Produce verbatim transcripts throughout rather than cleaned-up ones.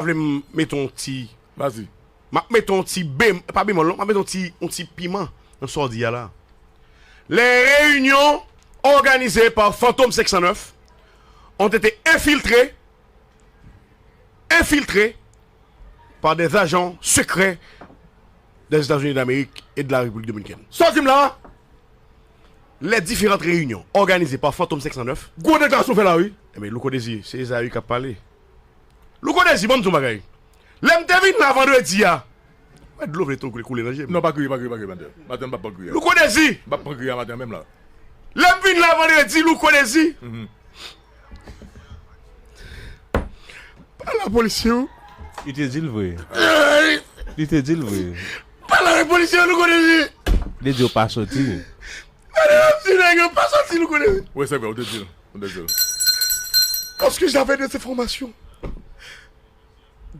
Vle m mete yon ti, vas-y, m ap mete yon ti bem-, pa bemòl non, m ap mete yon ti, yon ti piman nan sa w di a la. Les réunions organisées par Fantôme cinq cent neuf ont été infiltrées, infiltrées par des agents secrets des États-Unis d'Amérique et de la République dominicaine. Sa w di m la? Les différentes réunions organisées par Fantôme cinq cent neuf. Gwo deklarasyon fè la, wi. Enben, Louko Dezi, se Ezayi k ap pale. Louko Dezi, ban m di w yon bagay. Lè m te vin la vandredi a, wè, dlo vle tou koule, koule nan je m. Non, pa kriye, pa kriye, pa kriye, maten. Maten, m p ap pran kriye. Louko Dezi! M p ap pran kriye a maten menm la. Lè m vin la vandredi, Louko Dezi. Mhm. Pale a polisye yo. Li te di l vre. Li te di l vre. Pale avèk polisye yo, Louko Dezi. Li di yo pa soti. Pale avèk ti nèg yo, pa soti, Louko Dezi. Wi, se vre, ou te di l. Ou te di l. Parce que j'avais des informations.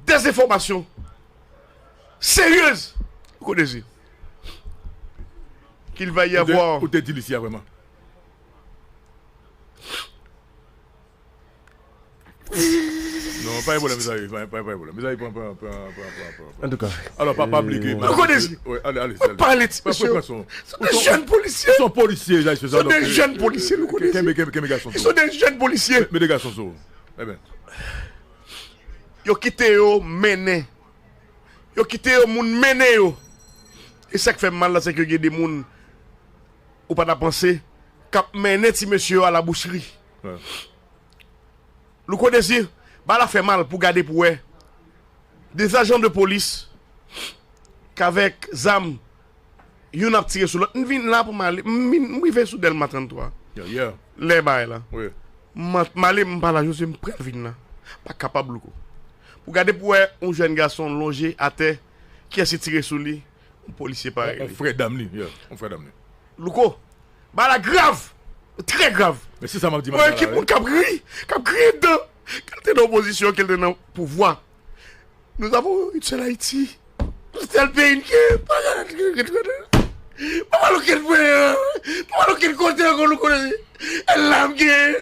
Des informations sérieuses, Louko Dezi, qu'il va y avoir. Ou te, ou te di l isi a vrèman. Non, pa gen pwoblèm, Ezayi, pa, pa, pa gen pwoblèm. Ezayi, pran, pran, pran, pran, pran, pran, pran. Antouka. Alò, pa, pa bliye ke, euh, Louko Dezi. Wi, ale, ale, ale. Pale ti mesye. Pran, pran, pran son. Ce sont des jeunes policiers. Son polisye, Ezayi, se sa. Ce sont des jeunes policiers, Louko Dezi. Kenbe, kenbe, kenbe gason sou. Ce sont des jeunes policiers. Mete gason sou. Eben. Yo kite yo mennen. Yo kite yo moun mennen yo. E sa k fè m mal la, se ke gen de moun ou pa ta panse k ap mennen ti mesye yo a la boucherie. Wi. Louko Dezi, ba la fè mal pou gade pou wè. Des agents de police k avèk zam youn ap tire sou lòt. M vin la pou m ale. M vin, m rive sou Dèlma trannntwa. Yeah, yeah. Lè bagay la. Wi. M, m ale, m pa la, Jozye, m pral vin la. Pa kapab, Louko. Pou gade pou wè yon jèn gason lonje atè, kiyès ki tire sou li, yon polisye parèy li. On, on frè dam li, yeah, on frè dam li. Louko, bagay la grav, trè grav. Men se sa m ap di maten la, wi. Ekip moun k ap ri, k ap griyen dan, ke l te nan opozisyon, ke l te nan pouvwa. Nous avons une seule Haïti. Sèl peyi n gen, pa gen, pa gen okenn pwen, pa gen okenn kote ankò, Louko Dezi. E la m gen,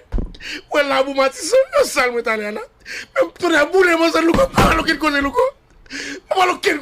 wè la pou Matisan, yon sal mwen t ale a la. Men m tounen boule mwen sèl, Louko, pa gen okenn kote, Louko. Pa gen okenn